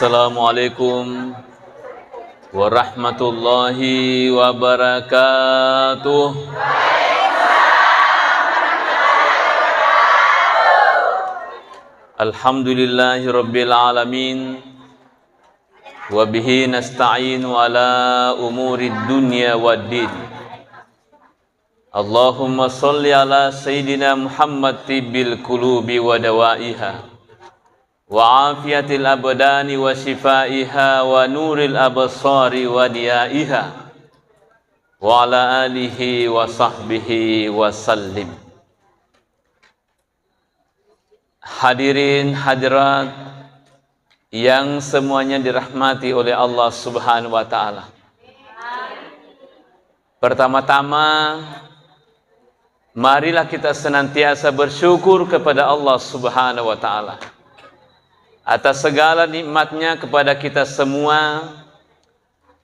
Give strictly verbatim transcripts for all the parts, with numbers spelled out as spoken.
Assalamualaikum warahmatullahi wabarakatuh. Alhamdulillahi rabbil alamin. Wa bihi nasta'inu ala umurid dunya waddin. Allahumma shalli ala sayyidina Muhammad tibbil qulubi wa dawaiha, wa afiyatil abdani wa shifaiha, wa nuril absari wa diyaiha, wa ala alihi wa sahbihi wa sallim. Hadirin hadirat yang semuanya dirahmati oleh Allah Subhanahu wa Ta'ala. Pertama-tama, marilah kita senantiasa bersyukur kepada Allah Subhanahu wa Ta'ala atas segala nikmatnya kepada kita semua,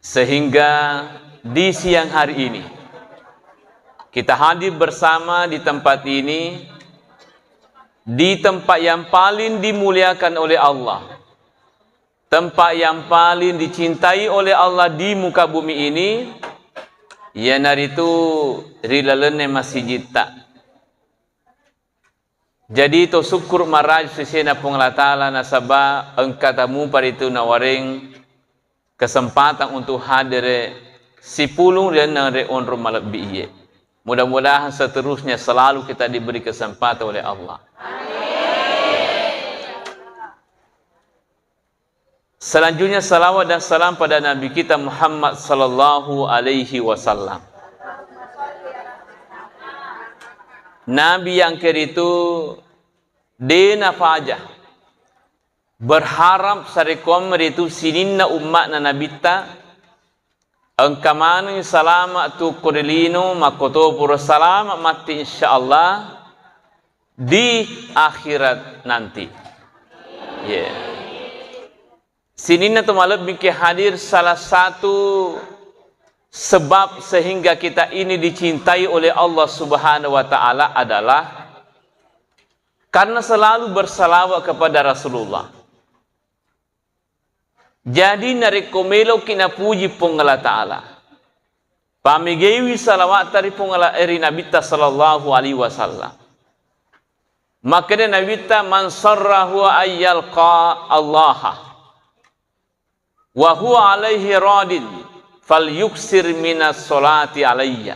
sehingga di siang hari ini kita hadir bersama di tempat ini, di tempat yang paling dimuliakan oleh Allah, tempat yang paling dicintai oleh Allah di muka bumi ini, iyanaritu ri lalenna masijitta. Jadi, to sukkuru' maraja sesena Puang Allah Ta'ala nasaba engka tamupa ritu nawareng kesempatan untuk hadere sipulung ri lalenna onrong malebbi iye. Mudah-mudahan seterusnya selalu kita diberi kesempatan oleh Allah. Selanjutnya, salawat dan salam pada Nabi kita Muhammad sallallahu alaihi wasallam. Nabi yang keritu dena faja berharap sarekom ritu sininna umma'na Nabitta engka maneng salama tu ko ri lino, makkoto pura salama matti, insyaallah, di akhirat nanti. Ye. Sininna to malebbi ke hadir, salah satu sebab sehingga kita ini dicintai oleh Allah Subhanahu wa Ta'ala adalah karena selalu bersalawat kepada Rasulullah. Jadi, narekko meloki napuji Puang Allah Ta'ala, pamegaiwi salawatta ri Puang Allah, eh, ri Nabitta sallallahu alaihi wasallam. Makkeda Nabitta, "Man sarrahu ayyalqa Allaha wa huwa alaihi radin, falyuksir minas salati alayya."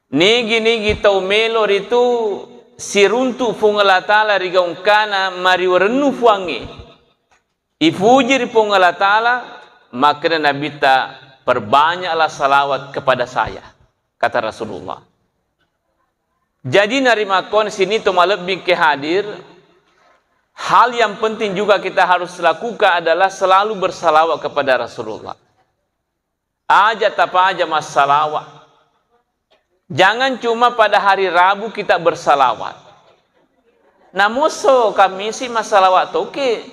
Nigi-nigi tau melo ritu siruntu Puang Allah Ta'ala ri gaungkana mariwarennu Puangnge, ipuji ri Puang Allah Ta'ala, makkeda Nabitta, "Perbanyaklah salawat kepada saya," kata Rasulullah. Jadi, narimakkuan sini to malebbi ke hadir, hal yang penting juga kita harus lakukan adalah selalu bersalawat kepada Rasulullah. Aja tapaja massalawat. Jangan cuma pada hari Rabu kita bersalawat. Namoso Kamisi massalawat toki.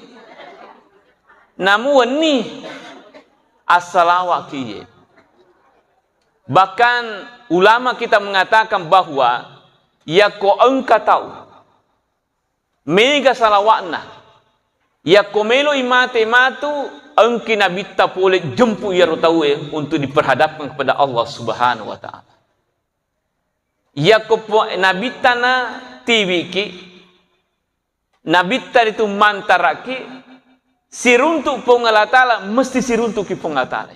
Namu wenni assalawat kiye. Bahkan ulama kita mengatakan bahwa yakko engka tau mega salawatna. Yakko meloi mate matu, engki Nabitta pole jempu iyaro tauwe untuk diperhadapkan kepada Allah Subhanahu wa Ta'ala. Yakko po-, Nabitta na tiwiki, Nabitta ritu mantaraki, siruntuk Puang Allah Ta'ala, mesti siruntuki Puang Allah Ta'ala.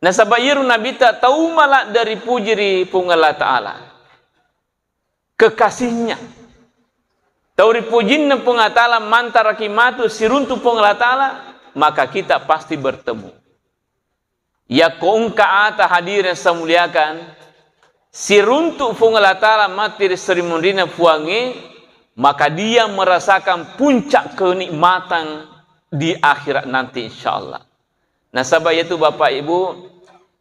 Nasaba iyaro Nabitta tau maladde ripuji ri Puang Allah Ta'ala. Kekasihnya. Tau ripujinna Puang Allah Ta'ala mantaraki matu siruntuk Puang Allah Ta'ala, maka kita pasti bertemu. Yakko engka ata hadirin saya muliakan, siruntuk Puang Allah Ta'ala matti ri seri munrina Puangnge, maka dia merasakan puncak kenikmatan di akhirat nanti, insyaallah. Nasaba iyatu, Bapak Ibu,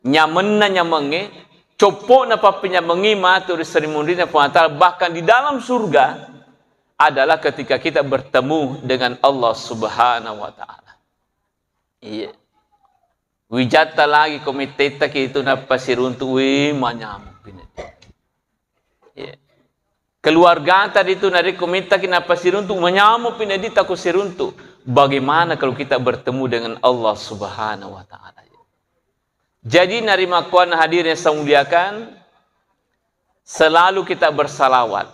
nyamenna nyamengnge, coppo'na pappenyamengnge matu ri seri munrina Puang Allah Ta'ala, bahkan di dalam surga adalah ketika kita bertemu dengan Allah Subhanahu wa Ta'ala. Iya. Wijatta lagi ko mittettaki itu nappa siruntu, wih, manyameng pineddi. Iya. Keluargata ritu narekko mettaki nappa siruntu, manyameng pineddi tako siruntu. Bagaimana kalau kita bertemu dengan Allah Subhanahu wa Ta'ala? Jadi, narimakkuanna hadirin yang saya muliakan, selalu kita bersalawat.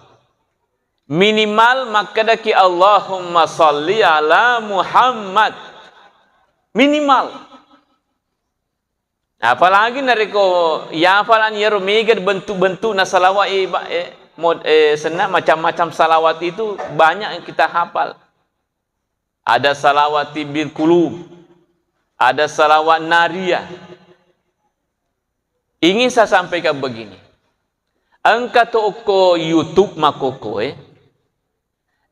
Minimal makkedaki, "Allahumma salli ala Muhammad." Minimal. Apalagi narekko yafalani iyaro mega bentuk-bentukna salawat, eh, ba-, eh, mod-, eh, senna macam-macam salawat itu banyak yang kita hafal. Ada salawat tibbil kulub, ada salawat nariyah. Ingin saya sampaikan begini, engka to okko YouTube makkokkoe,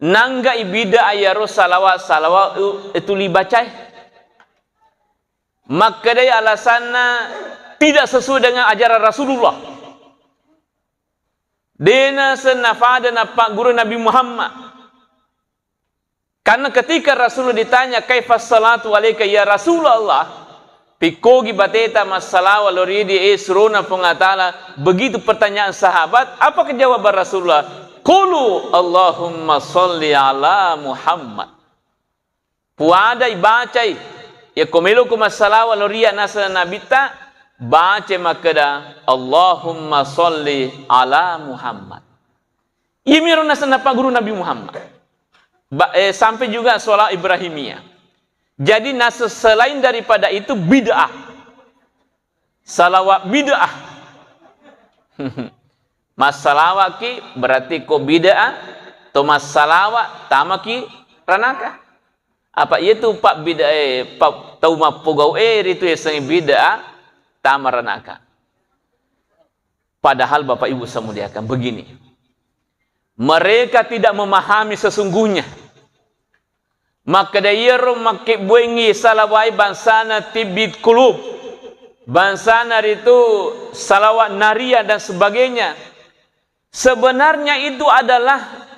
nangga ibida ayaro salawat-salawat u-, tuli bacae. Makkedai alasanna tidak sesuai dengan ajaran Rasulullah. Dena senna fada nappagguru Nabi Muhammad. Karena ketika Rasulullah ditanya, "Kaifa salatu alaika ya Rasulullah?" Pikkogi bateta massalawa lao ri idi, eh, surona Puang Allah Ta'ala. Begitu pertanyaan sahabat, apa jawaban Rasulullah? "Qulu Allahumma salli ala Muhammad." Puadai, bacai. Yakko meloko massalawa lao ri anaseng Nabitta, bacai makkeda, "Allahumma salli ala Muhammad." Iyamiro naseng napagguru Nabi Muhammad. Ba-, eh, sampai juga sholat Ibrahimiyah. Jadi, naseng selain daripada itu bid'ah. Salawat bid'ah. Massalawaki berarti ko bid'ah, to massalawa tamaki ranaka. Apa iya tu pak bid'ah, eh, pak tau mappogau, eh, ritu yasengnge bid'ah, tama ranaka. Padahal Bapak Ibu saya muliakan, begini. Mereka tidak memahami sesungguhnya. Makkeda iyaro makkebbuengngi salawai bangsana tibbit kulub, bangsana ritu salawat naria dan sebagainya. Sebenarnya itu adalah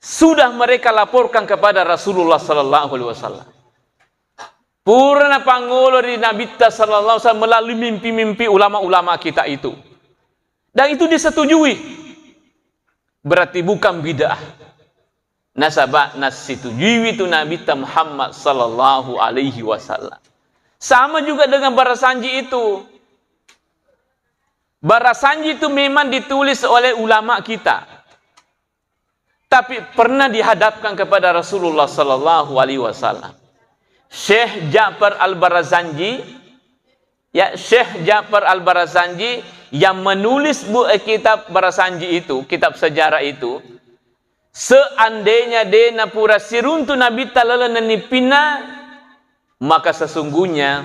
sudah mereka laporkan kepada Rasulullah sallallahu alaihi wasallam. Pura napangolo ri Nabitta sallallahu alaihi wasallam melalui mimpi-mimpi ulama-ulama kita itu. Dan itu disetujui. Berarti bukan bid'ah. Nasaba nassitujuiwi tu Nabitta Muhammad sallallahu alaihi wasallam. Sama juga dengan barasanji itu. Barasanji itu memang ditulis oleh ulama kita. Tapi pernah dihadapkan kepada Rasulullah sallallahu alaihi wasallam. Syekh Ja'far Al-Barazanji, ya, Syekh Ja'far Al-Barazanji yang menulis bu-, eh, kitab Barazanji itu, kitab sejarah itu, seandainya de napura siruntu Nabitta laleng nennippinna, maka sesungguhnya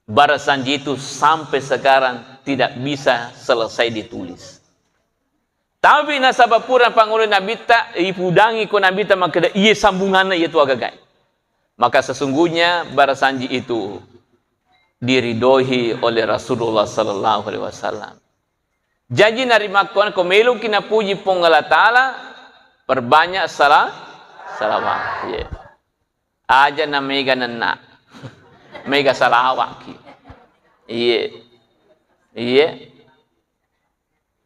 Barasanji itu sampai sekarang tidak bisa selesai ditulis. Tapi nasaba pura pangolo Nabitta, ipudangi ko Nabitta makkeda, iye sambunganna iya tu agagai. Maka sesungguhnya barasanji itu diridoi oleh Rasulullah sallallahu alaihi wasallam. Jaji narimakkuan ko meloki napuji Puang Allah Ta'ala, perbanyak sala-, salawat. Iya. Aja na mega nenna. Mega salawakki. Iye. Iye.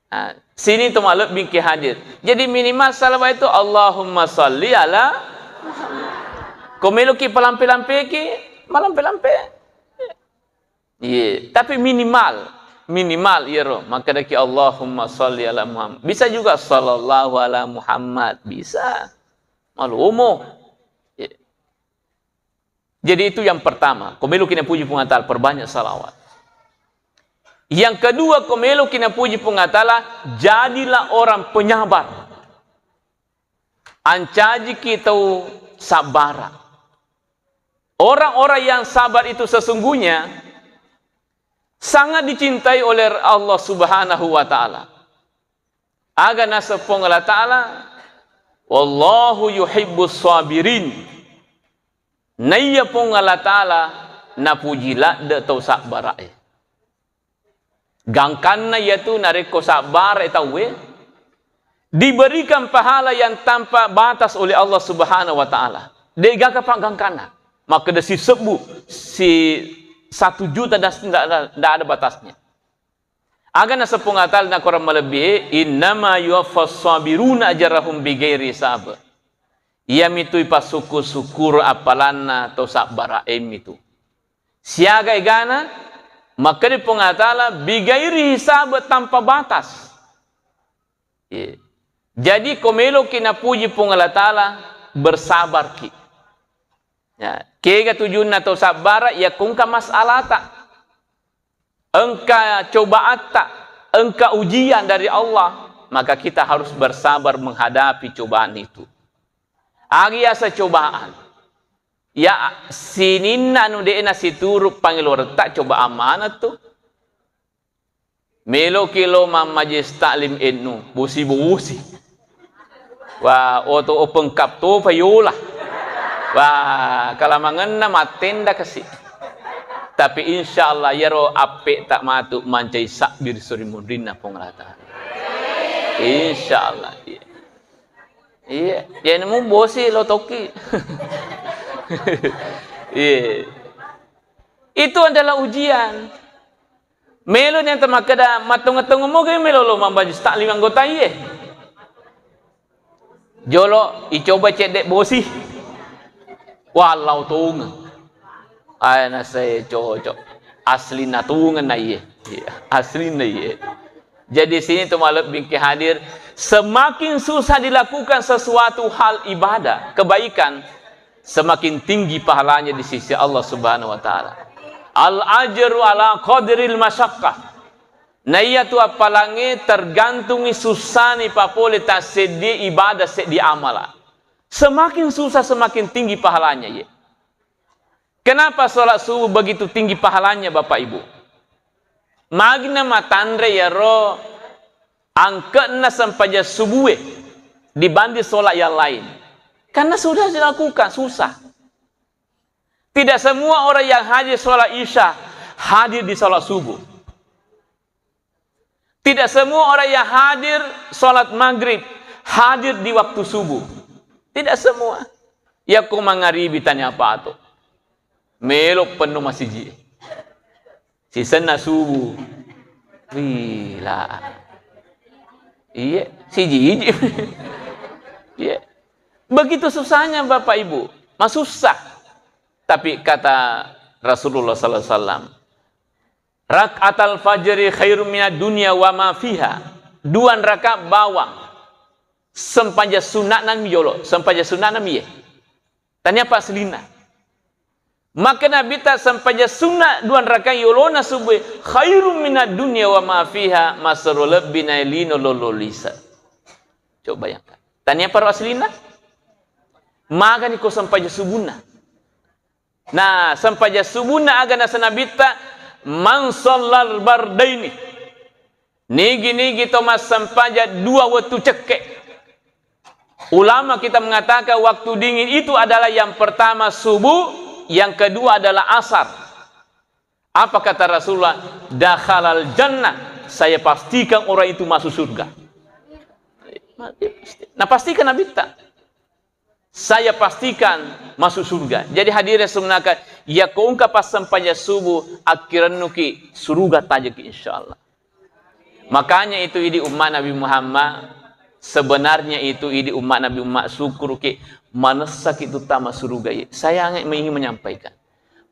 Ah, sini tu malebbi ki hadir. Jadi minimal salawat itu Allahumma salli ala Muhammad. Ko meloki palampe-lampeki, malampe-lampe. Iye, tapi minimal, minimal iyaro makkedaki Allahumma salli ala Muhammad. Bisa juga sallallahu ala Muhammad, bisa. Malumo. Iye. Jadi itu yang pertama, ko meloki napuji Puang Allah Ta'ala, perbanyak salawat. Yang kedua, ko meloki napuji Puang Allah Ta'ala, jadilah orang penyabar. Ancajiki tau sabbara. Orang-orang yang sabar itu sesungguhnya sangat dicintai oleh Allah Subhanahu wa Ta'ala. Aga naseng Puang Allah Ta'ala, "Wallahu yuhibbus sabirin." Naiya Puang Allah Ta'ala napuji ladde tau sabbara'e. Gangkanna iyatu narekko sabbara'e tauwe, diberikan pahala yang tanpa batas oleh Allah Subhanahu wa Ta'ala. De'gaga paggangkanna. Makkeda sisebbu, si satu juta das-, ndak, ndak, ndak ada batasnya. Aga naseng Puang Allah Ta'ala nakorang malebbi e, "Innama yuwaffas sabiruna ajrahum bighairi hisab." Iyamitu ipassukku-sukkuru appalanna to sabbara emmitu. Siaga egana, makkeda Puang Allah Ta'ala, "Bigairi hisab," tanpa batas. Iya. Jadi, ko meloki napuji Puang Allah Ta'ala, bersabarki. Ya, kega tujunna to sabbara, yakko engka masalata, engka cobaatta, engka ujian dari Allah, maka kita harus bersabar menghadapi cobaan itu. Agi asa cobaan. Ya, sininna anu de'na situru pangeloretta cobaan maneng tu. Meloki lo mammajlis taklim ennu, bosi-bosi. Wah, oto open cup topa yola. Wah, kalamangenna mattenda kasi. Tapi insya Allah yaro appe tak matu mancai sabbir suri munrinna Puang Allah Ta'ala. Insya Allah, iya. Iya, ya nemu bosi lo toki. Iya. Itu adalah ujian. Melo ni anta makkeda, mattongeng-tongeng moga melo lo mammajlis taklim anggota iye. Jolo, icoba cedde bosi. Wallau tongeng. Ae nasai cocok. Aslinna tongeng na iye. Iya, aslinna iye. Jadi sini tu malebbi ki hadir, semakin susah dilakukan sesuatu hal ibadah, kebaikan, semakin tinggi pahalanya di sisi Allah Subhanahu wa Ta'ala. Al ajru ala qadril masyaqqah. Na iyatu appalangnge tergantungi sussani papole tasseddie ibadah seddi amala. Semakin susah, semakin tinggi pahalanya, ye. Kenapa sholat subuh begitu tinggi pahalanya, Bapak Ibu? Magina matanre yaro angke'na sempajang subuh e dibanding sholat yang lain? Karena sudah dilakukan, susah. Tidak semua orang yang hadir sholat isya hadir di sholat subuh. Tidak semua orang yang hadir sholat maghrib hadir di waktu subuh. Tidak semua. Yakko mangaribi tanya apa tu? Melo penuh masiji. Sisenna subuh. Wila. Iya, siji-iji. Iya. Begitu susahnya Bapak Ibu. Masusah. Tapi kata Rasulullah sallallahu alaihi wasallam, "Rak'atal fajri khairum minad dunya wa ma fiha." Dua rakaat bawang. Sempajang sunna'na mi jolo, sempajang sunna'na mi ye. Tania apa aslinna. Maka Nabi ta sempajang sunnah dua rakaat yolona subuh khairum minad dunya wa ma fiha, masero lebbi na lino lolo lise. Coba bayangkan. Tania apa ro aslinna? Magani ko sempajang subuhna. Nah, sempajang subuhna aga nasa Nabitta, "Man shallal bardaini." Nigi-nigi to massempajang dua wettu cekke. Ulama kita mengatakan waktu dingin itu adalah yang pertama subuh, yang kedua adalah asar. Apa kata Rasulullah? "Dakhalal jannah." Saya pastikan orang itu masuk surga. Nah, pastikan Nabitta. Saya pastikan masuk surga. Jadi hadirin semuanya, yakko engka passempajang subuh, akkirennuki suruga tajeki insyaallah. Makanya itu idi umma Nabi Muhammad, sebenarnya itu idi umma Nabi Muhammad, syukuruki, manessaki tu tama suruga. Saya ingin menyampaikan,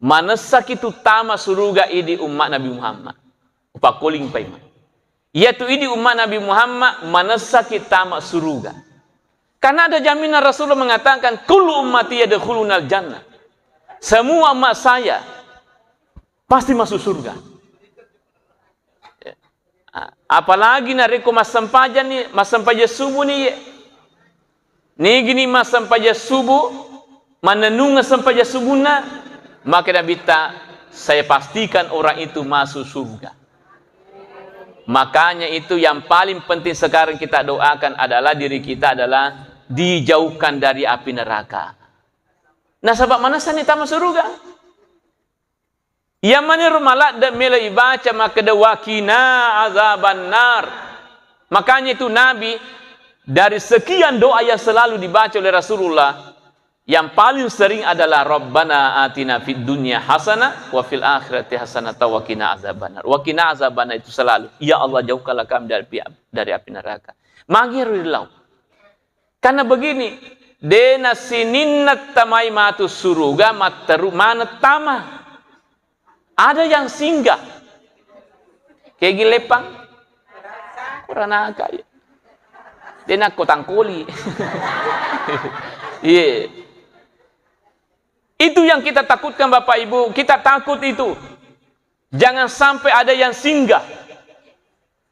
manessaki tu tama suruga idi umma Nabi Muhammad. Upakkoling paimeng. Iyatu idi umma Nabi Muhammad manessaki tama suruga. Karena ada jaminan Rasulullah mengatakan, "Kullu ummati yadkhulunal jannah." Semua umat saya pasti masuk surga. Ya. A-, apalagi narekko massempajang ni, massempajang subuh ni, ye. Nigini massempajang subuh, mannennungeng sempajang subuhna, maka Nabitta, "Saya pastikan orang itu masuk surga." Makanya itu yang paling penting sekarang kita doakan adalah diri kita adalah dijauhkan dari api neraka. Nasaba manessani tama suruga. Iya maniro maladde melo ibaca makkeda, "Wa qina azabannar." Makanya itu Nabi, dari sekian doa yang selalu dibaca oleh Rasulullah, yang paling sering adalah, "Rabbana atina fid dunya hasanah wa fil akhirati hasanah wa qina azabannar." Wa qina azabannar itu selalu, "Ya Allah, jauhkanlah kami dari api, dari api neraka." Magi ri lau. Karena begini, De' na sininna tamai matu suruga, matteru maneng tama. Ada yang singgah. Kegi leppang? Kurang aja. De' nakko tangkoli. Iya. Itu yang kita takutkan, Bapak Ibu. Kita takut itu. Jangan sampai ada yang singgah.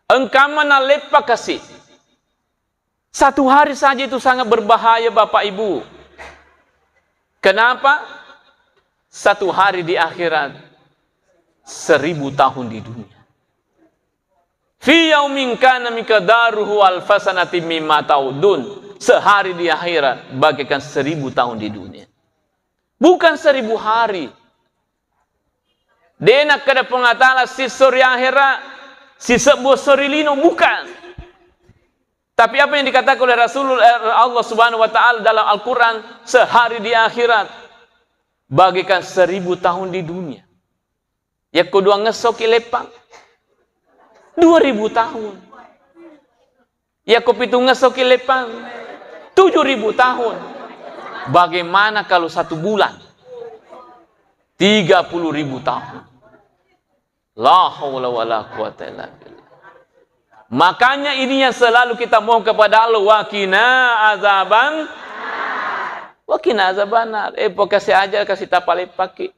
Engka mana leppa kasi. Satu hari saja itu sangat berbahaya, Bapak Ibu. Kenapa? Satu hari di akhirat, seribu tahun di dunia. Fi yaumin kana miqdaruhu alfasanatin mimma ta'udun. Sehari di akhirat bagaikan seribu tahun di dunia. Bukan seribu hari. De' nakkeda Puang Allah Ta'ala sissori ahera, sisebbu sori lino, bukan. Tapi apa yang dikatakan oleh Rasulullah, eh, Allah Subhanahu wa Ta'ala dalam Al-Quran, sehari di akhirat bagaikan seribu tahun di dunia. Yakko duangngesso ki leppang, dua ribu tahun. Yakko pitungngesso ki leppang, tujuh ribu tahun. Bagaimana kalau satu bulan? Tiga puluh ribu tahun. La haula wala quwata illa billah. Makanya ini yang selalu kita mohon kepada Allah, wa qina azaban, wa qina azabannar. Eh, po kasi aja, kasi tapaleppaki.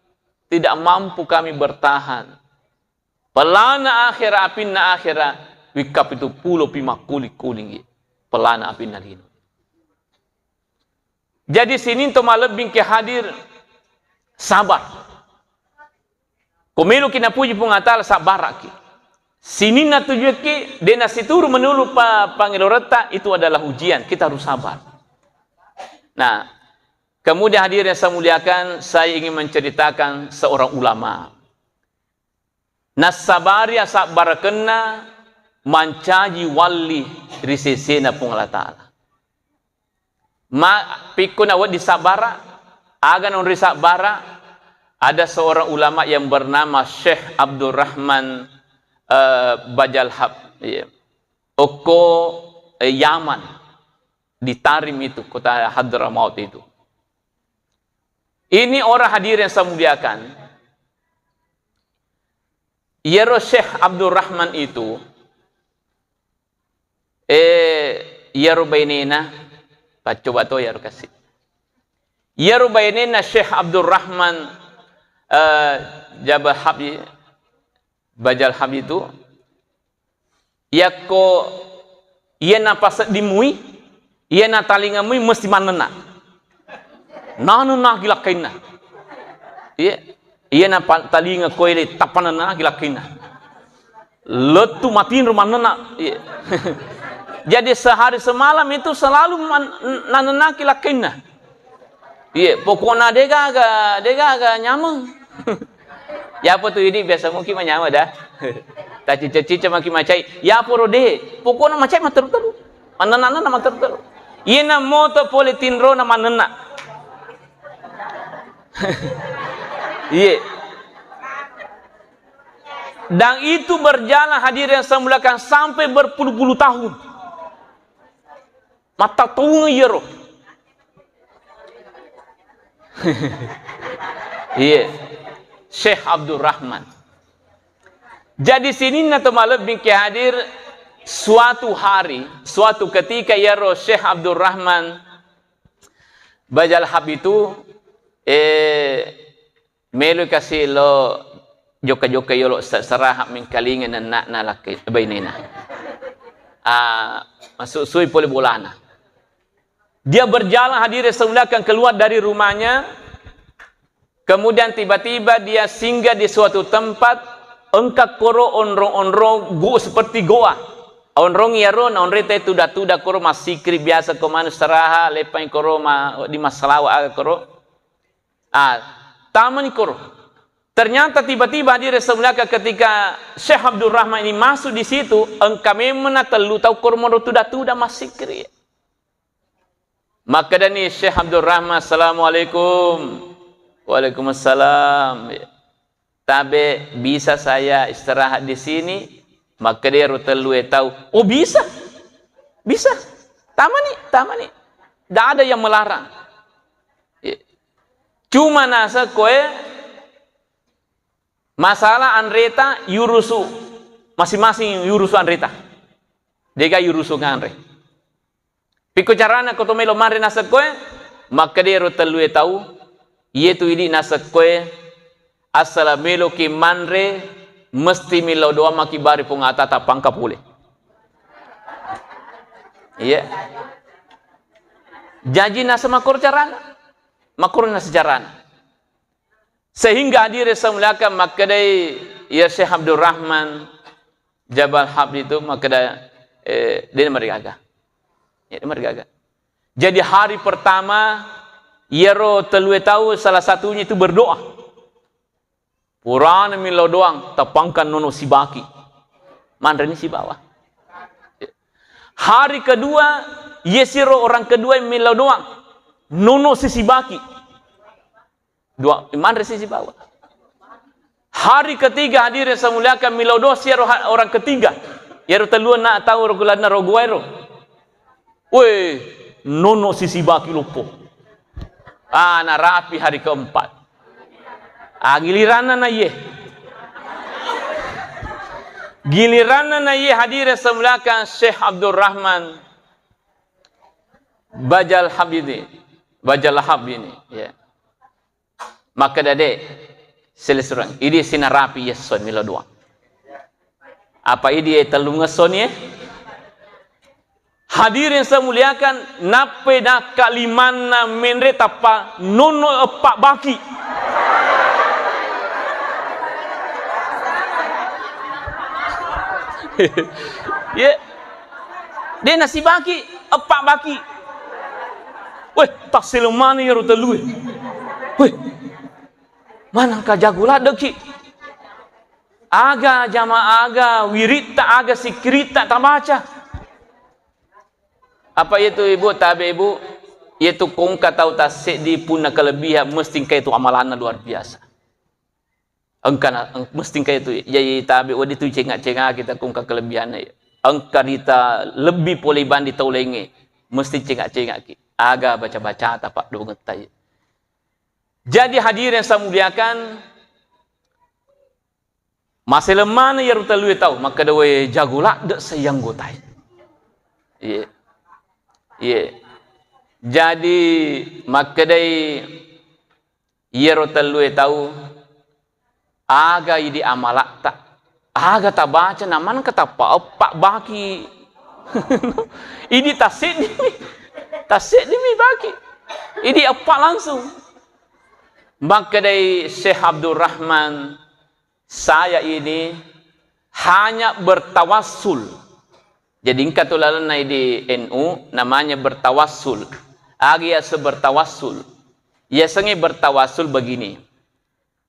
Tidak mampu kami bertahan. Pelana akhera, apinna akhera, wikka pitu pulo pi makkuli-kuling. Pelana apinna lino. Jadi sininna to malebbingki hadir, sabar. Ko meloki napuji Puang Allah Ta'ala, sabaraki. Sininna tujukki, de' nasituru menulu pa-, pangeloretta, itu adalah ujian. Kita harus sabar. Nah, kemudian hadirin yang saya muliakan, saya ingin menceritakan seorang ulama. Nassabari asabbarakenna mancaji walli ri sesena Puang Allah Ta'ala. Ma-, pikko nawedding sabbara, aga naonroi sabbara, ada seorang ulama yang bernama Syekh Abdurrahman, eh, Bajalhab, iya. Okko, eh, Yaman, di Tarim itu, kota Hadramaut itu. Ini orang hadirin yang saya muliakan. Iyaro Syekh Abdurrahman itu, eh, iyaro bainena, paccoba to iyaro kasi. Iyaro bainena Syekh Abdurrahman, eh, Jabal Habib, Bajalhab itu, yakko iya napasedding mui, iya natalinga mui mesti mannenna. Nanennaki lakkainna. Iya, iya napa-, talinga koele tapanennaki lakkainna. Lettu matinro mannenna. Iya. Jadi sehari semalam itu selalu man-, nanennaki lakkainna. Iya, pokokna degaga, degaga nyameng. Yapo tu idi biasa muki manyameng dah. Tacica-cica maki macai. Yaporo de, pokokna macai matteru-teru. Mannenna-nenna matteru-teru. Iyena moto pole tinrona mannenna. Iye. Dan itu berjalan hadirin yang saya muliakan sampai berpuluh-puluh tahun. Mattatung iyaro. Iya. Syekh Abdurrahman. Jadi sininna to malebbingki hadir, suatu hari, suatu ketika iyaro Syekh Abdurrahman Bajalhab itu, eh, Meloi kasi lo jokka-jokka yolo se-, seraha mengkalinga nenna'na lakkai-, bainena. Ah, masuk sui pole bolana. Dia berjalan hadirin semuliakan keluar dari rumahnya. Kemudian tiba-tiba dia singgah di suatu tempat, engka koro onrong-onrong gu-, seperti goa. Onrong iyaro naonroi te tuda-tuda koro massikri biasa ko manu seraha, leppai koro ma-, di massalawa aga koro. Ah, tamani koro. Ternyata tiba-tiba hadirin semuliakan ketika Syekh Abdurrahman ini masuk di situ, engka memang na tellu tau koro monro tuda-tuda massikri. Makkedani Syekh Abdurrahman, "Assalamualaikum." "Waalaikumsalam." "Tabe, bisa saya istirahat di sini?" Makkedaro tellue tau, "Oh, bisa. Bisa. Tamani, tamani." Tidak ada yang melarang. Iya. Cuma naseng koe masalah anreta yurusu, masing-masing yurusu anreta. Dega yurusu nganre. Pikko carana ko to melo manre naseng koe, makkeda ero tellue tau, iyetu idi naseng koe, assala meloki manre, mesti millau doang maki bari Puang Ata tapangka pole. Iya. Jaji naseng makkoro carana. Makkoro naseng carana. Sehingga hadirin saya muliakan, makkedai ya Syekh Abdurrahman Jabal Habib itu, makkeda, eh, dia marigaga. Ya, dia marigaga. Jadi hari pertama, iyaro tellue tau salah satunya itu berdoa. Purana millau doang, tapangka nono sibaki. Manreni sibawa. Hari kedua, yesiro orang kedua millau doang. Nono sisibaki. Dua, manre sisibawa. Hari ketiga hadirin saya muliakan, millau doang siro ha-, orang ketiga. Yaro tellue na tau rogulanna roguairo. Weh, nono sisibaki loppo. Ah, narapi hari keempat. Ah, giliranna na iye. Giliranna na iye hadirin saya muliakan Syekh Abdurrahman Bajal Habib ini. Bajal Habib ini, ya. Makkeda de, selesurang. Idi sinarapi yesso millau doang. Apa idi e tellungesso ni e? Hadirin saya muliakan, nappai nakka limanna menre tappa nono eppa baki. Ye. De nasibaki, eppa baki. Weh, tasseleng maneng iyaro tellue. Weh, manengka jago laddeki. Aga jama, aga wiritta, aga sikkiritta tabaca. Apa iyatu, Ibu, tabe, Ibu? Iyatu ko engka tau tasseddi punna kelebihan, mesti engka itu amalanna luar biasa. Engka na, eng-, mesti engka itu. Jadi tabe, wedding tu cenga-cengaki ta ko engka kelebihanna. Engka rita lebbi pole bandi tau laingnge, mesti cenga-cengaki. Aga baca-bacata, paddongetta. Jadi hadirin saya muliakan, maseleng maneng iyaro tellue tau, makkeda, "We, jago ladde' sai anggotae." Iye. Iye. Jadi makkedai iyaro tellue tau, "Aga idi amalatta? Aga tabaca na manengka tappa eppa baki?" Idi tasseddimi. Tasseddimi baki. Idi eppa langsung. Makkedai Syekh Abdurrahman, "Saya ini hanya bertawassul." Jadi engka tu lalenna di N U namanya bertawassul. Aga yaseng bertawassul? Yasengnge bertawassul begini.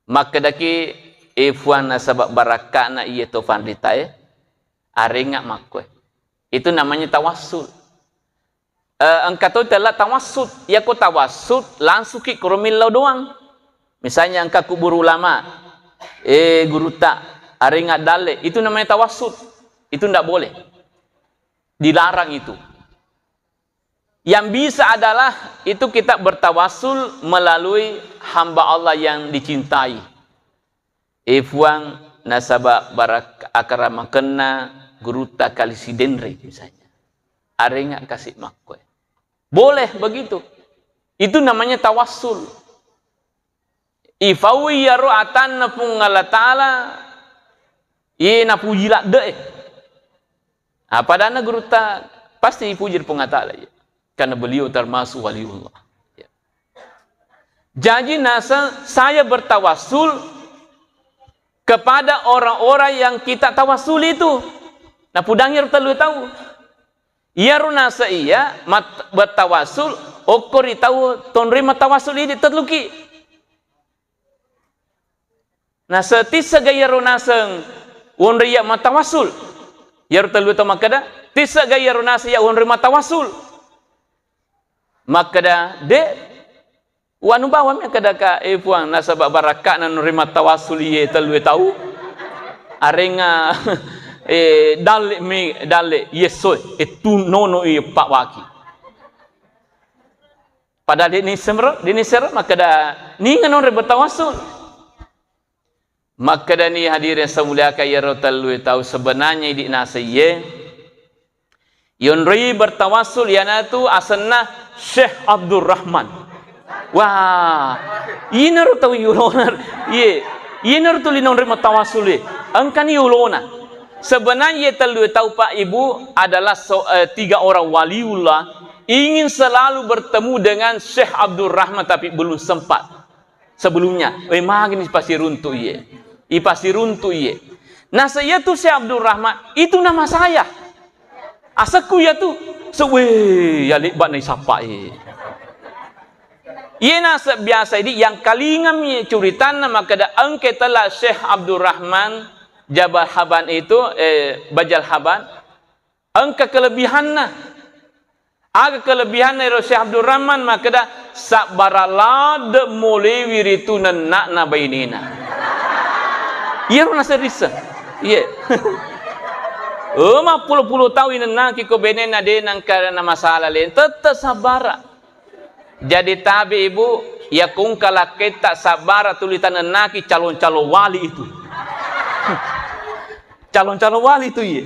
Makkedaki, "E Fuang, nasaba barakka'na iye to fanritae, arengnga makkoe." Itu namanya tawassul. Eh, engka to tella tawassut. Iyako tawassut, langsungki koro millau doang. Misalnya engka kubur ulama, eh, gurutta, arengnga dalle, itu namanya tawassut. Itu ndak boleh. Dilarang itu. Yang bisa adalah itu kita bertawassul melalui hamba Allah yang dicintai. E Fuang, nasaba barak-, akaramakenna gurutta Kali Sidenreng, misalnya. Arengnga kasi makkoe. Boleh begitu. Itu namanya tawassul. Ifaui iyaro atanna Puang Allah Ta'ala, iye napuji ladde'e. Apa adanna gurutta, pasti ipuji Puang Allah Ta'ala, iye. Karena beliau termasuk waliullah. Ya. Jaji naseng, saya bertawassul kepada orang-orang yang kita tawassuli itu. Napudangi ro tellue tau. Iyaro naseng iya mat-, bertawassul, okko ri tau tonroi mattawassul idi telluki. Naseng tissega iyaro naseng wonroi iya mattawassul. Iyaro tellue tau makkeda, "Tissega iyaro naseng iya wonroi mattawassul?" Makkeda, "De'." Wanu bawang mi akkeda ka, "E Puang, nasaba barakka'na nuri mattawassul iye tellue tau. Arengnga, eh, dalle mi, dalle, yessoe, e tu nono iye pawaki." Padahal de'ni sero, de'ni sero, makkeda, ninga nonroi bertawassul. Makkedani hadirin semuliakan iyaro tellue tau, sebenarnya idi naseng iye, yonroi bertawassul iyanatu asenna Syekh Abdurrahman. Wah, inaro tau yulona, iye, inaro tuli nonroi mattawassul iye. Engkani yulona. Sebenarnya iye tellue tau, Pak, Ibu, adalah so-, eh, tiga orang waliullah ingin selalu bertemu dengan Syekh Abdurrahman, tapi belum sempat. Sebelumnya, eh, magini ipasiruntu iye. Ipasiruntu iye. Naseng iyatu Syekh Abdurrahman, itu nama saya. Asekku iyatu. Se-, weh, ya lebba'na isappa iye. Iye naseng biasa idi yang kalingami curitanna makkeda engka tella Syekh Abdurrahman Jabal Haban itu, eh, Bajal Haban, engka kelebihanna. Aga kelebihanna ero Syekh Abdurrahman? Makkeda, sabbara ladde molewi ritu nenna'na bainena. Iyaro naserrisseng. Iye. Oh, mappulo-pulo tau inennaki ko bainena de nengka na masalah le. Tette sabbara. Jadi tabe, Ibu, yakko engka lakketta sabbara tuli tanennaki calon-calon wali itu. Calon-calon wali itu iye.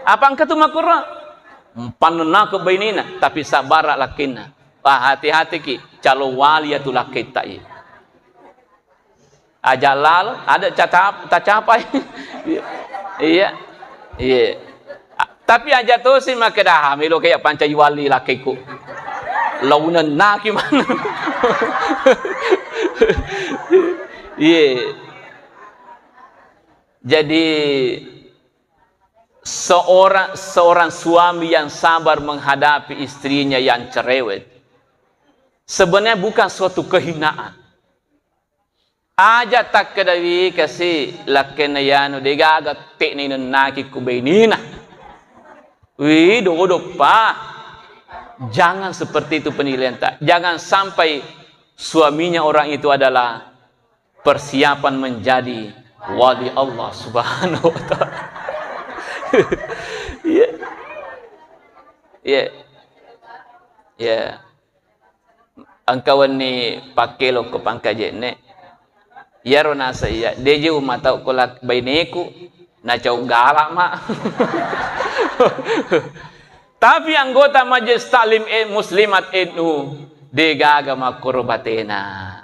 Apa engka tu makkuro? Pannennake bainena, tapi sabbara lakkenna. Wah, hati-hatiki, calon wali iyatu lakketta iye. Aja lalo, ada cacap-, tacapai. Iya. Iya. A, tapi aja tosi makkeda, "Ah, meloka iya pancaji wali lakkeku." Launennaki maneng. Iya. Jadi, seorang, seorang suami yang sabar menghadapi istrinya yang cerewet, sebenarnya bukan suatu kehinaan. Aja takkedawi kasi lakkenna iyanu, degaga te'na inennaki ku bainena. Wi, dodoppa. Jangan seperti itu penilaian ta. Jangan sampai suaminya orang itu adalah persiapan menjadi wali Allah Subhanahu wa Ta'ala. Iya. Iya. Iya. Engka wenni pakkelokko pangkajenne. Iyaro naseng iya, deje umatau ko lak-, baineku, nacau galak ma. Tapi anggota Majelis Taklim, eh, Muslimat N U, degaga makkoro batena.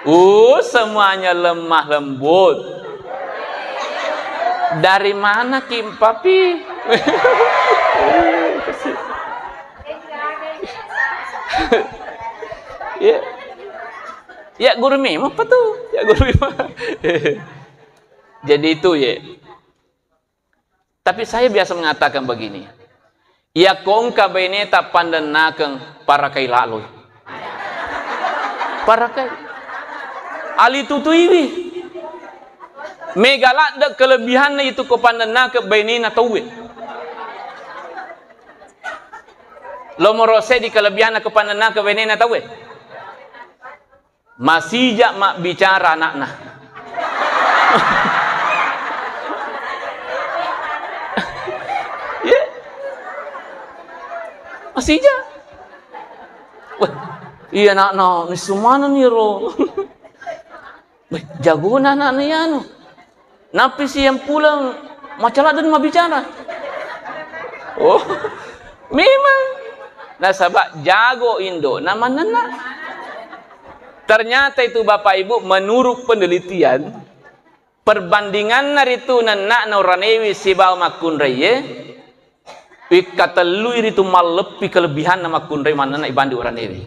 Uh, semuanya lemah lembut. Dari mana ki, Papi? Ya. Ya, guru memang apa tuh? Ya, guru memang. Jadi itu, ya. Tapi saya biasa mengatakan begini, iyakko engka baineta pandennakeng, parakai laloi. Parakai. Alitutuiwi. Mega ladde kelebihanna itu ko pandennakeng bainena tauwe. Lomoro seddi kelebihanna ko pandennakeng bainena tauwe. Masija mabbicara anakna. Iya. Masija. Wah, iya anakna, nissu manenni ro. Weh, jagona anakna iyanu. Nappisi yang pulang macaladdeng mabbicara. Oh, memang. Nasaba jago indona mannenna. Ternyata itu, Bapak Ibu, menurut penelitian, perbandinganna ritu nenna'na uranewi sibawa makkunraiye, wikka tellui ritu malleppi kelebihanna makkunrai mannenna ibanding uranewi.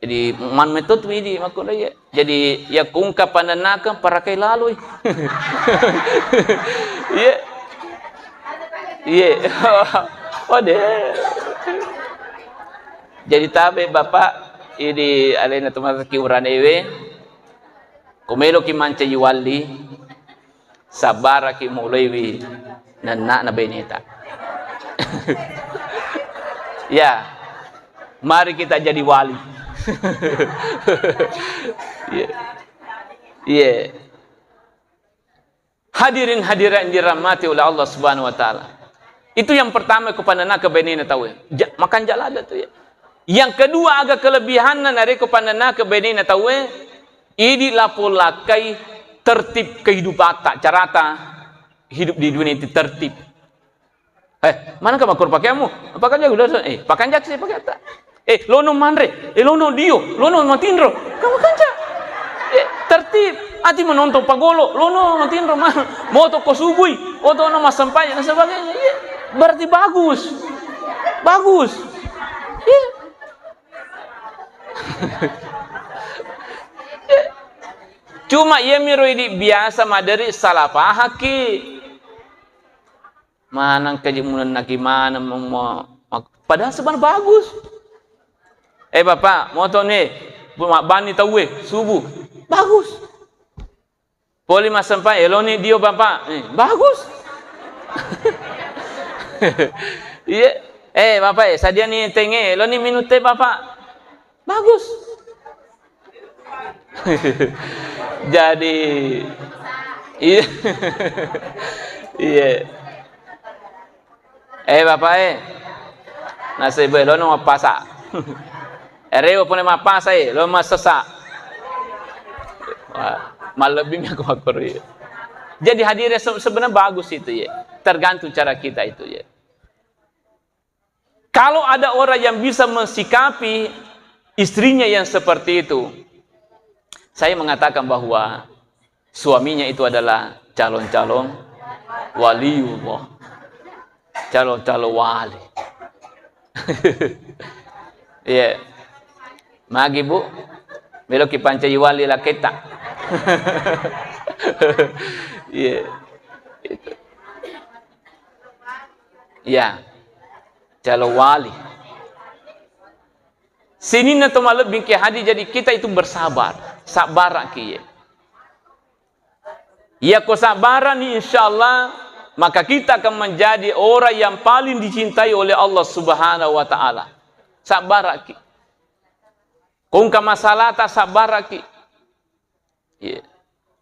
Jadi, man metto tu idi makkunraiye. Jadi, yakko engka pandennakeng, parakai laloi. Iya. Iya. Oh, deh. Jadi, tabe Bapak, idi alena tu masaki uranewe. Ko meloki mancaji wali, sabbaraki muloiwi nenna'na baineta. Ya, mari kita jadi wali. Iya. Iya. Hadirin hadirat yang dirahmati oleh Allah Subhanahu wa Ta'ala. Itu yang pertama ko pandennakeng bainena tauwe. Ja-, makan jalada tu ya. Yang kedua, aga kelebihanna narekko pannennakeng benena tauwe, idi lapong lakkai tertib kehidupatta, carata hidup di dunia itu tertib. Eh, manengka makkoro pakeammu? Pakanjaki udah, eh, pakanjaki si pakeatta. Eh, lono manre, eh, lono dio, lono matinro. Kamu kanca. Eh, tertib. Ati menonton pagolo, lono matinro, ma-, moto ko subui, oto no massempajang dan sebagainya. Iya, berarti bagus. Bagus. Iya. Cuma iya miro idi biasa maderi salah pahaki. Maneng kaji munennaki maneng mo-, mo-, mak-, padahal sebenarnya bagus. Eh, Bapak, moto ni, bu-, mabbani tauwe, subuh. Bagus. Poli massempajang, eloni dio, Bapak. Eh, bagus. Iya. Eh, Bapak, eh, sadiani tenge, eloni minum teh, Bapak. Bagus. Jadi, iya. Iya. Eh, Bapak, eh. Nasib baik, lono mappasa. Erewa pun mappasa, eh, lo massesa. Wah, malebbi mi aku makkoro, iya. Jadi hadirnya se-, sebenarnya bagus itu, ya. Tergantung cara kita itu, ya. Kalau ada orang yang bisa mensikapi istrinya yang seperti itu, saya mengatakan bahwa suaminya itu adalah calon-calon waliullah, calon-calon wali. Iya. Magi, Bu, meloki pancaji wali laketta. Iya. Itu. Iya. Calon wali. Sininna to malebbi ki hadir, jadi kita itu bersabar. Sabbaraki, ya. Iya, ko sabbarani, insya Allah, maka kita akan menjadi orang yang paling dicintai oleh Allah Subhanahu wa Ta'ala. Sabbaraki. Ko engka masalata, sabbaraki. Iya.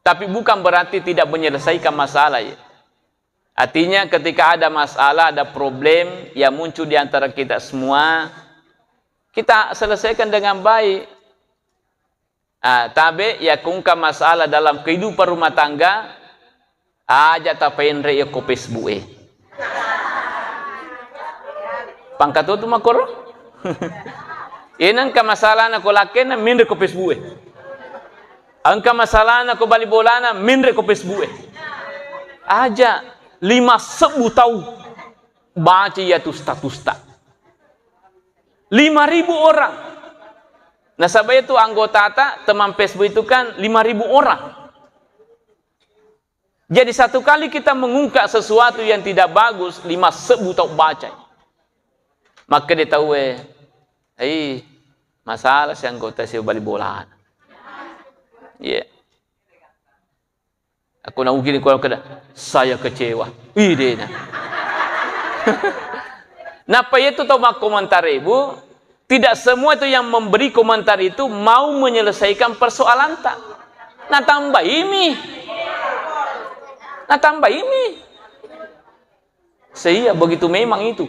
Tapi bukan berarti tidak menyelesaikan masalah, ya. Artinya, ketika ada masalah, ada problem yang muncul di antara kita semua, kita selesaikan dengan baik. Ah, tabe, ya, ko engka masalah dalam kehidupan rumah tangga, aja tapenre iya ko Facebook e. Pangkatu tu makkoro. Iya, engka masalahna ko lakkenna, menre ko Facebook e. Engka masalahna ko bali bolana, menre ko Facebook e. Aja lima sebbu tau baca iya tu status ta. Lima ribu orang. Nasaba itu anggotata, teman Facebook itu kan lima ribu orang. Jadi satu kali kita mengungkap sesuatu yang tidak bagus, lima sebbu tau baca. Makkeda tauwe, "Ai, masalah si anggota si bali bolana." Iya. Aku naugini kalau keda, "Saya kecewa." Ih, dena. Napa itu tau makkomentari, Bu? Tidak semua itu yang memberi komentar itu mau menyelesaikan persoalanta. Natambaimi. Natambaimi. Sehingga begitu memang itu.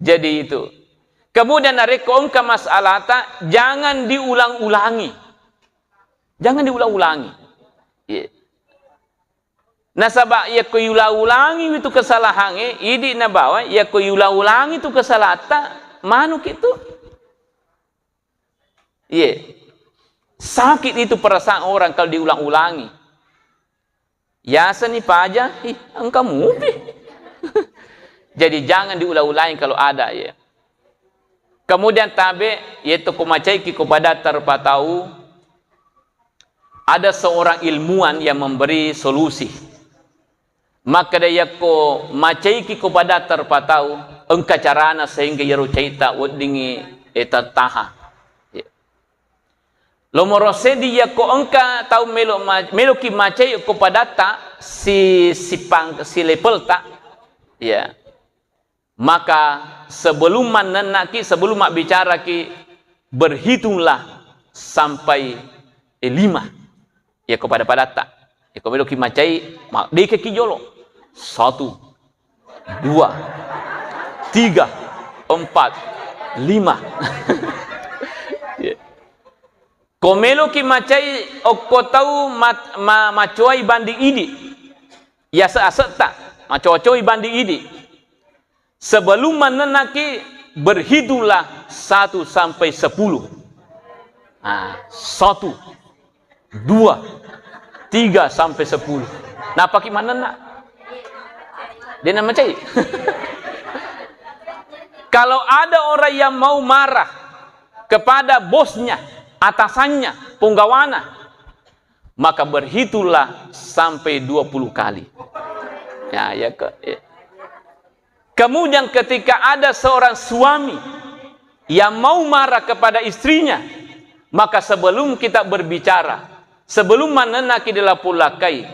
Jadi itu. Kemudian narekko engka masalata, jangan diulang-ulangi. Jangan diulang-ulangi. Iya. Nasaba yakko iulang-ulangi itu kesalahangnge, idi nabawa, yakko iulang-ulangi itu kesalahatta, manuk itu. Iya. Sakit itu perasaan orang kalau diulang-ulangi. Yaseni paja, ih, engka mupi. Jadi jangan diulang-ulangi kalau ada, ya. Kemudian tabe, yaitu ko macaiki ko pada terpatau, ada seorang ilmuwan yang memberi solusi. Makkeda yakko macaiki ko pada terpatau, engka carana sehingga iyaro caita weddingngi, eh, tertahan. Ya. Lomoro seddi yakko engka tau melo ma-, meloki macai ko padatta si, si pang-, si levelta, ya. Maka sebelum mannennaki, sebelum mabbicaraki, berhitunglah sampai, eh, lima. Yakko pada-padatta. Yakko meloki macai, ma-, dekaki jolo. Satu, dua, tiga, empat, lima. Iya. Ko meloki macai okko tau mat-, ma-, macoai bandi idi. Yase-asetta, macoa-coai bandi idi. Sebelum manennaki, berhitunglah satu sampai sepuluh. Nah, satu, dua, tiga sampai sepuluh. Napaki manenna? Dia namacai. Kalau ada orang yang mau marah kepada bosnya, atasannya, punggawana, maka berhitunglah sampai dua puluh kali. Ya, ya, ke-, ya. Kemudian ketika ada seorang suami yang mau marah kepada istrinya, maka sebelum kita berbicara, sebelum manennaki dela polakai,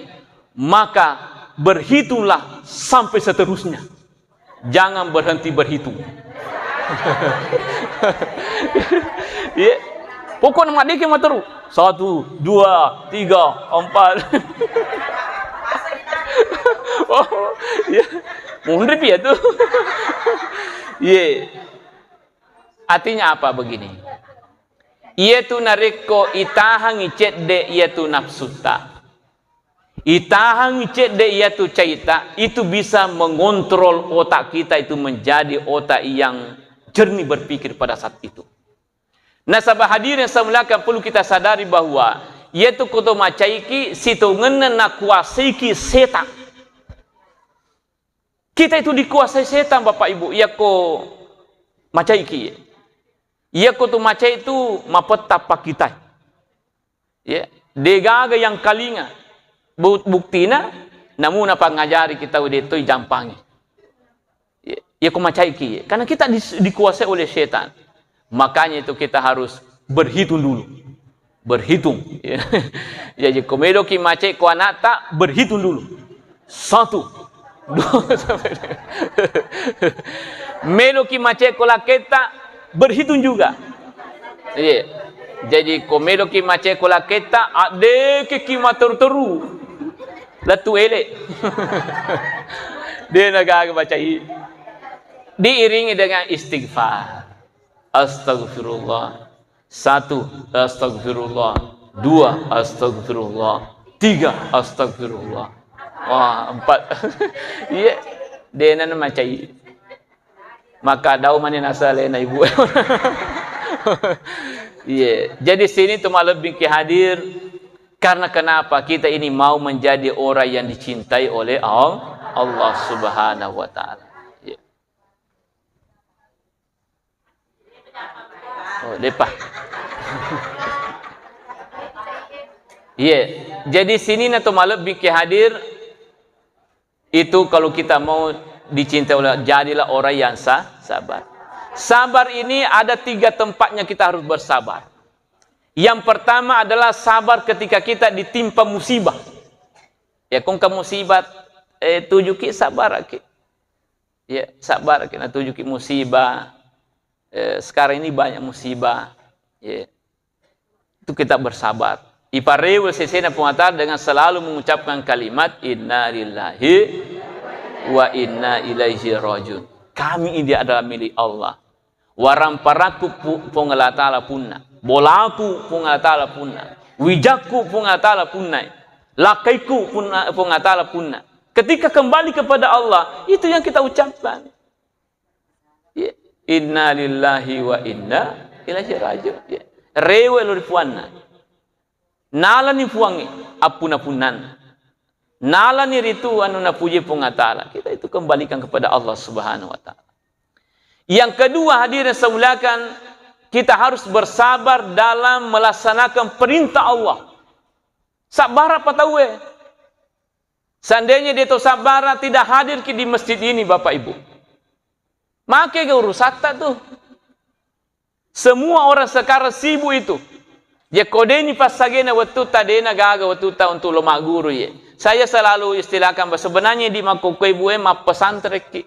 maka berhitunglah sampai seterusnya. Jangan berhenti berhitung. Iya. Pokoknya madeke materu. Satu, dua, tiga, empat. Oh, iya. Mundur ya tuh. Iya. Artinya apa begini? Iya tuh narekko itahangi cedde iya tuh nafsuta. Itahangi cedde iyatu caita, itu bisa mengontrol otak kita itu menjadi otak yang jernih berpikir pada saat itu. Nasaba hadirin yang saya muliakan, perlu kita sadari bahwa iyatu koto macaiki sitongenna nakuasaiki setan. Kita itu dikuasai setan, Bapak Ibu, iyako macaiki. Iyako tu macai tu mapetta pakkitai. Ya, degaga yang kalinga. Bu-, buktina, namuna pangajari kita udah itu jampangi. Ya, ya ko macaiki. Karena kita dis-, dikuasai oleh setan. Makanya itu kita harus berhitung dulu. Berhitung. Ya. Jadi ko meloki macai ko anakta, berhitung dulu. Satu, dua, sampai. Meloki macekko laketta, berhitung juga. Iya. Jadi, ko meloki macekko laketta, addekeki materu-teru. Lettu ele. De nagaga macai. Diiringi dengan istighfar. Astagfirullah. Satu, astagfirullah. Dua, astagfirullah. Tiga, astagfirullah. Wah, empat. Iya, dena macai. Maka dau mani nasalena ibu. Iya. Jadi sini tu malebbi ki hadir karena kenapa kita ini mau menjadi orang yang dicintai oleh Al-, Allah Subhanahu wa Ta'ala. Iya. Oh, depa. Iya, jadi sini na to malebbi ki hadir itu kalau kita mau dicintai oleh, jadilah orang yang sa-, sabar. Sabar ini ada tiga tempatnya kita harus bersabar. Yang pertama adalah sabar ketika kita ditimpa musibah. Ya, kongka musibah, eh, tujuki sabar ki. Ya, sabar ki natujuki musibah. Eh, sekarang ini banyak musibah. Ya. Itu kita bersabar. Iparewe sesena Puang Allah Ta'ala dengan selalu mengucapkan kalimat inna lillahi wa inna ilaihi rajiun. Kami ini adalah milik Allah. Waramparakku pu-, Puang Allah Ta'ala punna. Bolaku Puang Allah Ta'ala punna. Wijakku Puang Allah Ta'ala punna. Lakaiku punna, Puang Allah Ta'ala punna. Ketika kembali kepada Allah, itu yang kita ucapkan. Ya. Inna lillahi wa inna ilaihi rajiun. Ya. Rewe lo ri puanna. Nalani puangnge appuna-punnanna. Nalani ritu anu napuji Puang Allah Ta'ala. Kita itu kembalikan kepada Allah Subhanahu wa Ta'ala. Yang kedua, hadirin saya muliakan, kita harus bersabar dalam melaksanakan perintah Allah. Sabar apa tahu eh? Seandainya dia tahu sabar, tidak hadir ki di masjid ini, Bapak Ibu. Make ga urusatta tuh. Semua orang sekarang sibuk itu. Ya, ko deni passagena wettutta, dena gaga wettutta untuk lo magguru ye. Saya selalu istilahkan, bah, sebenarnya di makkokkoe bue mappesantrekki.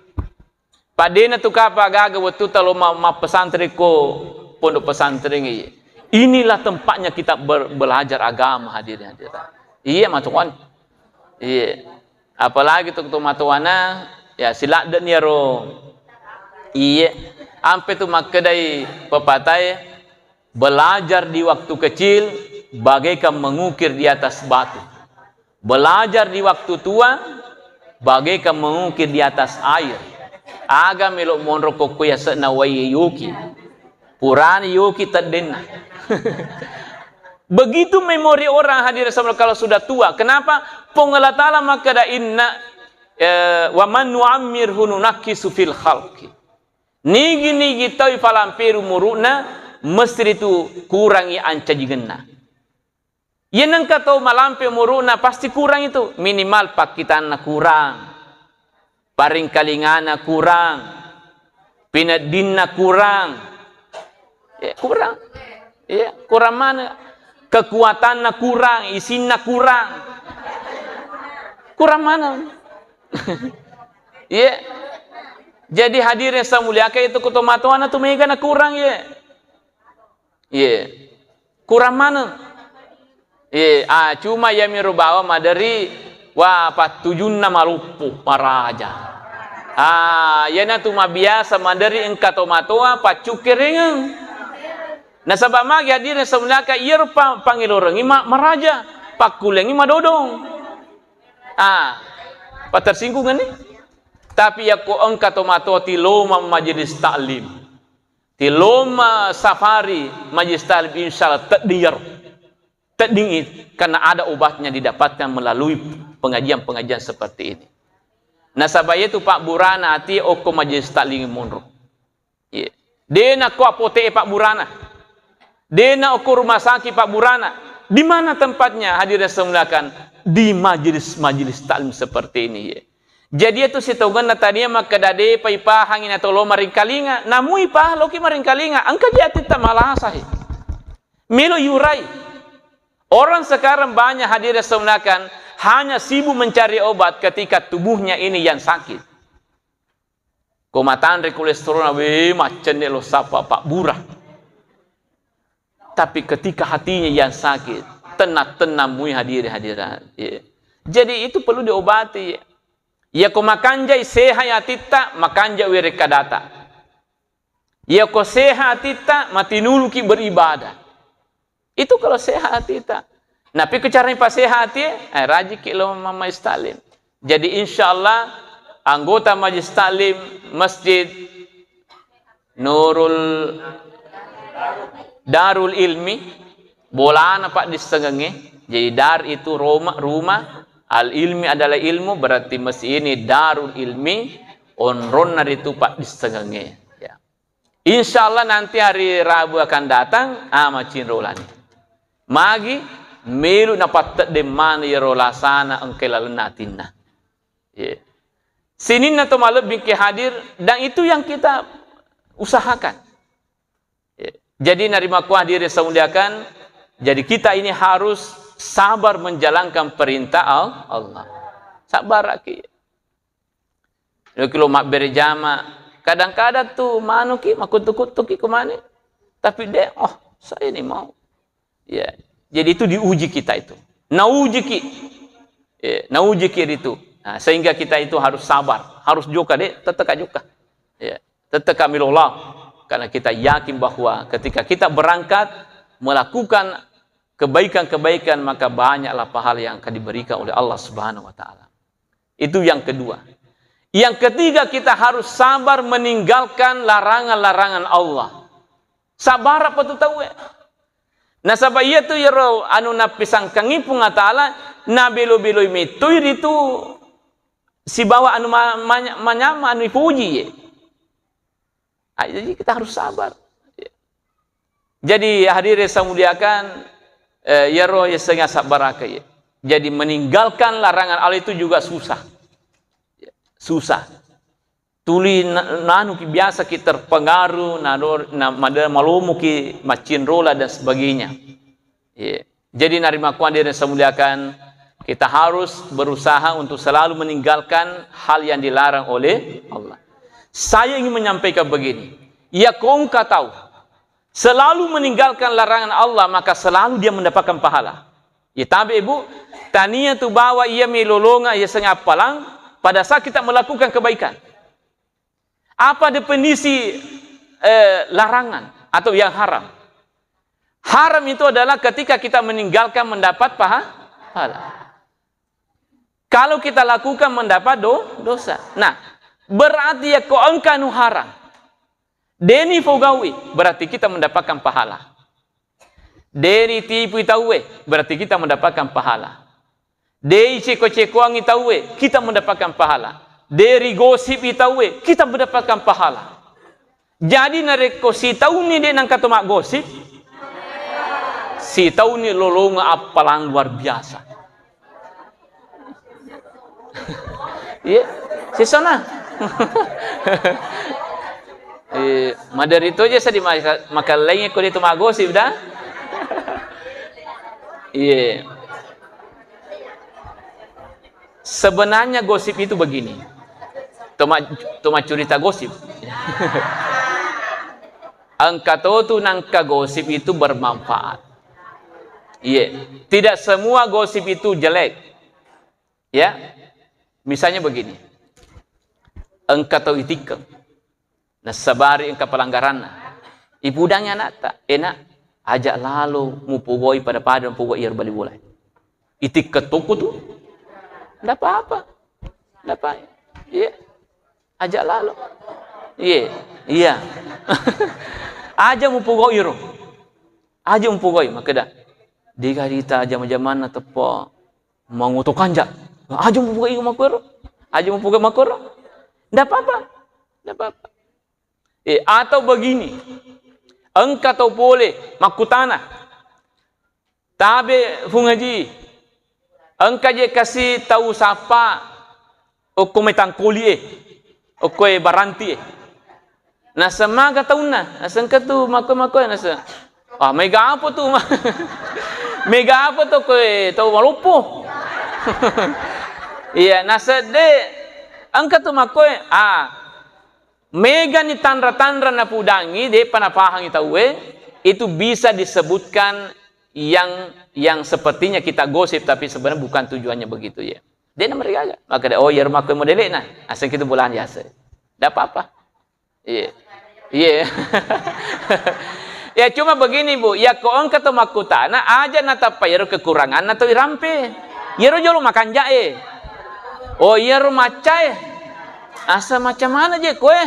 Padena tu kapa gaga wettutta lo ma-, mappesantrekko pondok pesantren ye. Inilah tempatnya kita ber-, belajar agama, hadirin hadirat. Iya, matuan. Iya. Apalagi tu, tu matoana, ya, siladde'ni iyaro. Iye. Ampe tu makkedai pepatae, "Belajar di waktu kecil bagaikan mengukir di atas batu. Belajar di waktu tua bagaikan mengukir di atas air." Aga melo monro kokko yase'na wai yoki. Purani yoki teddenna. Begitu memori orang, hadirin semua, kalau sudah tua. Kenapa? Pong Allah Ta'ala makkeda, inna, eh, "Wa man nu'ammirhu nunakkisu fil khalqi." Nigi-nigi tau ifalampe umuru'na, mesti ritu kurangi ancajigenna. Iya nengka tau malampe umuru'na, pasti kurang itu. Minimal pakkitanna kurang, paringkalingana kurang, pineddinna kurang. Ya, kurang. Ya, kurang mana? Kekuatanna kurang, isinna kurang. Kurang mana? Iya. Jadi hadirin saya muliakan, itu ketomatoana tu mega na kurang, ya. Iya. Kurang mana? Iya, ah, cuma iya miro bawa maderi, wah, pattujunna maluppu, maraja. Ah, iyana tu mabiasa maderi engka tomatoa paccukkerengeng. Nasaba magi, hadirin saya muliakan, iyaro pa-, pangelorengi ma-, maraja, pakkulengi madodong. Ah, patersinggungan nih. Tapi yakko engka tomatoa tiloma majelis taklim, tiloma safari majelis taklim, insya Allah tedding iyaro. Tedding i-, karena ada obatnya didapatkan melalui pengajian-pengajian seperti ini. Nasaba itu pabburana ati okko majelis taklim monro. Iya. De nakko apotek e pabburana. De na okko rumah sakit pabburana. Di mana tempatnya, hadirin saya muliakan? Di majelis-majelis taklim seperti ini, ya. Jadi itu sitongenna tania makkeda depa ipahangi na tolo maringkalinga, namui pahang loki maringkalinga, engka ji atitta malasa he. Melo yurai. Orang sekarang banyak, hadirin saya muliakan, hanya sibuk mencari obat ketika tubuhnya ini yang sakit. Ko matanre kolesterolna, we, maccenne lo sapa pabbura. Tapi ketika hatinya yang sakit, tenang-tenang mui hadiri hadirat. Iya. Jadi itu perlu diobati. Iya, ko makanjai sehat atitta, makanja werekkadata. Iya, ko sehat atitta, matinuluki beribadah. Itu kalau sehat atitta. Napi ku caranya pasehat ati, eh, rajiki lo mama istalin. Jadi insya Allah anggota majelis taklim Masjid Nurul Darul Ilmi, bolana paddissengengnge. Jadi dar itu Roma, rumah, al ilmi adalah ilmu, berarti masjid ini Darul Ilmi, onronna ritu paddissengengnge. Ya. Insya Allah nanti hari Rabu akan datang, ah, macinrolani. Magi melu napattedde mani yero lasana engke lalenna atinna. Ya. Sininna to malebbi ke hadir, dan itu yang kita usahakan. Ya. Jadi, narimakua hadirin saya muliakan, jadi kita ini harus sabar menjalankan perintah Al-, Allah. Sabar aki. Loki lo mabbere jama, kadang-kadang tu manuki, makuttu-kuttuki kumani. Tapi de, oh, saya ini mau. Ya, jadi itu diuji kita itu. Naujiki. Ya, naujiki itu. Nah, sehingga kita itu harus sabar, harus joka de, teteka joka. Ya, teteka milola. Karena kita yakin bahwa ketika kita berangkat melakukan kebaikan-kebaikan, maka banyaklah pahala yang akan diberikan oleh Allah Subhanahu wa Ta'ala. Itu yang kedua. Yang ketiga, kita harus sabar meninggalkan larangan-larangan Allah. Sabar apa tu tauwe? Nasaba iya tu yero anu napisangkangi Puang Allah Ta'ala, nabelo-beloi metoi ritu sibawa anu ma-, manya-, manyama anu ipuji ye. Ah, jadi kita harus sabar. Jadi hadirin saya muliakan, eh, yero ya setengah sabar aka ya. Jadi meninggalkan larangan Allah itu juga susah. Ya, susah. Tuli na-, nanu ki biasa ki terpengaruh, na, na, made-, malomo ki macinrola dan sebagainya. Ya. Jadi, narimakkuan diri saya muliakan, kita harus berusaha untuk selalu meninggalkan hal yang dilarang oleh Allah. Saya ingin menyampaikan begini, ya, ko engka tau selalu meninggalkan larangan Allah, maka selalu dia mendapatkan pahala. Ya, tabe, Ibu, tania tu bawa ia melolonga, ia sengappalang pada saat kita melakukan kebaikan. Apa definisi eh, larangan atau yang haram. Haram itu adalah ketika kita meninggalkan mendapat paha-, pahala. Kalau kita lakukan mendapat do-, dosa. Nah, berarti yakko engka anu haram, deni fogaui, berarti kita mendapatkan pahala. Deni tipui tauwe, berarti kita mendapatkan pahala. Dei ceko-cekoangi tauwe, kita mendapatkan pahala. Deri gosipi tauwe, kita mendapatkan pahala. Jadi narekko sitaunni de nangka to maggosip, sitaunni lolonga appalang luar biasa. Iya, sisona. Eh, maderi to je sadi maka-, makalengi ko de to maggosip da. Iya. Sebenarnya gosip itu begini. Toma-, toma curita gosip. Engka to tu nangka gosip itu bermanfaat. Iya. Tidak semua gosip itu jelek. Ya. Misalnya begini. Engka to itikkeng. Nassabari engka pelanggaranna. Ipudangi anakta, "Eh, Nak, aja lalo mupogoi pada-pada mupogoi iyaro bali bola." Itikkeng tokko tu. Ndak apa-apa. Ndak apa. Iya. Aja lalo. Iya. Iya. Aja mupogoi ro. Aja mupogoi, makkeda. Degaga ita jama-jamanna teppa mangoto kanja. Aja mupogoi makkoro. Aja mupogoi makkoro. Ndak apa-apa. Ndak apa-apa. Eh, atau begini, engka tau pole makkutana, "Tabe, Fung Haji, engka je kasi tau sappa okko metangkoli e, okko e baranti e. Naseng maga taunna, naseng engka tu makko-makko e," naseng. "Ah, mega apa tu?" "Mega apa tu koe tau maloppo?" Iya, naseng de, engka tu makko e. Ah, Megani tanra-tanra napudangi, de'pa napahangi tauwe, itu bisa disebutkan yang, yang sepertinya kita gosip, tapi sebenarnya bukan tujuannya begitu, ya. De'na marigaga. Makkeda, "Oh, iyaro makko modele'na." Aseng kitu bolana yase. Ndak apa-apa. Iya. Iya. Ya, cuma begini, Bu, yakko engka to makkutana, aja natappa iyaro kekuranganna to irampe. Iyaro jolo makanja'e. Oh, iyaro maccae. Asa macca mana je koe?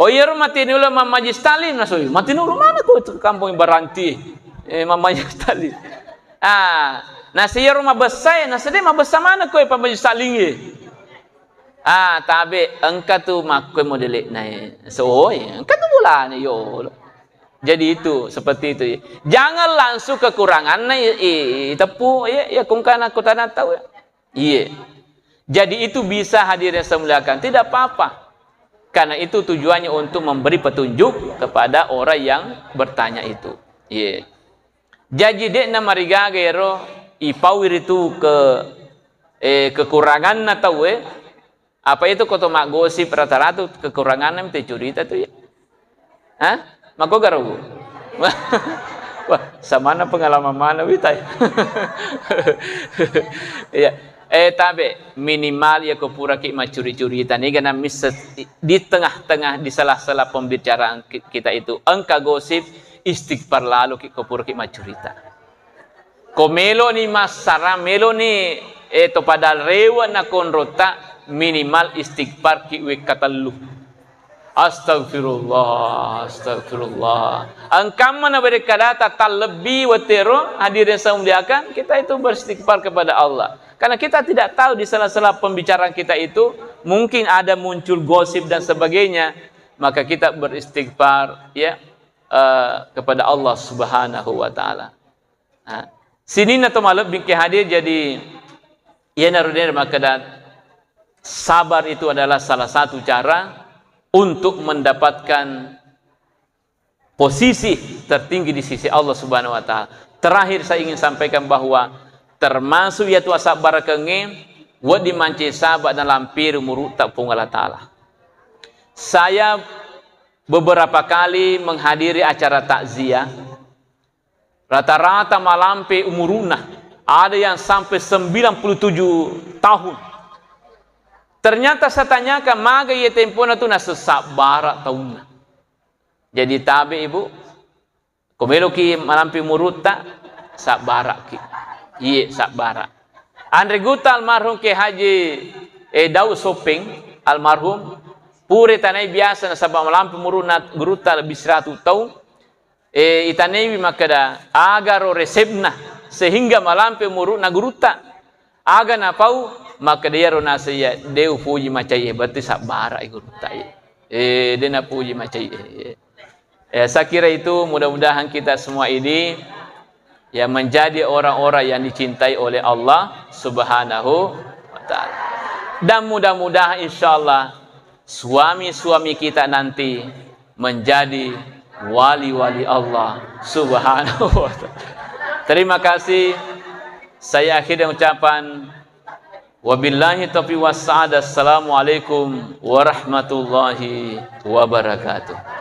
Oh, iyaro matini ula mammajis taklim, nasoi. Matini ula mana koe tu kampung baranti? Eh, mammajis taklim. Ah, nasa iyaro mabessae, nasa de mabessa mana koe pa majis taklim e? Ah, tabe, engka tu makkoe modele'na e. So, engka tu bolana yolo. Jadi itu, seperti itu. Jangan langsung kekuranganna i, i, iteppu, ya, ya, kungkana kutana tau, ya. Iya. Jadi itu bisa hadirin yang saya muliakan, tidak apa-apa. Karena itu tujuannya untuk memberi petunjuk kepada orang yang bertanya itu. Iya. Jaji de'na marigaga ero ipaui ritu ke, eh, kekuranganna tauwe, apa itu ko to maggosip rata-rata kekuranganna mite curita tu ya. Hah? Makko garo, Bu? Wah, samanna pengalaman mana witai? Iya. Eh, tabe, minimal ya ko puraki maccuri-curita. Niga namisse di tengah-tengah, di sela-sela pembicaraan ki-, kita itu. Engka gosip, istighfar lalo ki ko puraki maccurita. Ko meloni massara, meloni, eh, to pada rewe na konrota, minimal istighfar ki wekka tellu. Astagfirullah, astagfirullah. Engkamma na berekadata tallebbi wetero, hadirin yang saya muliakan, kita itu beristighfar kepada Allah. Karena kita tidak tahu di sela-sela pembicaraan kita itu, mungkin ada muncul gosip dan sebagainya, maka kita beristighfar, ya, eh, kepada Allah Subhanahu wa Ta'ala. Nah, sininna to malebbi ke hadir, jadi iyanaro de makkeda sabar itu adalah salah satu cara untuk mendapatkan posisi tertinggi di sisi Allah Subhanahu wa Ta'ala. Terakhir, saya ingin sampaikan bahwa termasuk yatu asabbarakenge, wedding mancaji saba nalampiri umuru'ta Puang Allah Ta'ala. Saya beberapa kali menghadiri acara takziah, rata-rata malampe umuru'na, ada yang sampai sembilan puluh tujuh tahun. Ternyata saya tanyakan, maga iya tempona tu, naseng sabbara taunna. Jadi tabe, Ibu, ko meloki malampe umurutta, sabbaraki. Iye, sabbara. Anre gutta almarhum Kiai Haji, eh, Daud Soppeng, almarhum, pura itanai biasa nasaba malampe umuruna gurutta lebih seratus taung, eh, itanaiwi makkeda, agaro resepna sehingga malampe umuruna gurutta. Aga napau, makkeda iyaro naseng iya, de upoji macai e, berarti sabbara i gurutta e. Eh, de napoji macai e. Eh, saya kira itu, mudah-mudahan kita semua ini ya menjadi orang-orang yang dicintai oleh Allah Subhanahu wa Ta'ala. Dan mudah-mudahan, insya Allah, suami-suami kita nanti menjadi wali-wali Allah Subhanahu wa Ta'ala. Terima kasih. Saya akhiri dengan ucapan, wabillahi taufiq wassa'adah. Assalamualaikum warahmatullahi wabarakatuh.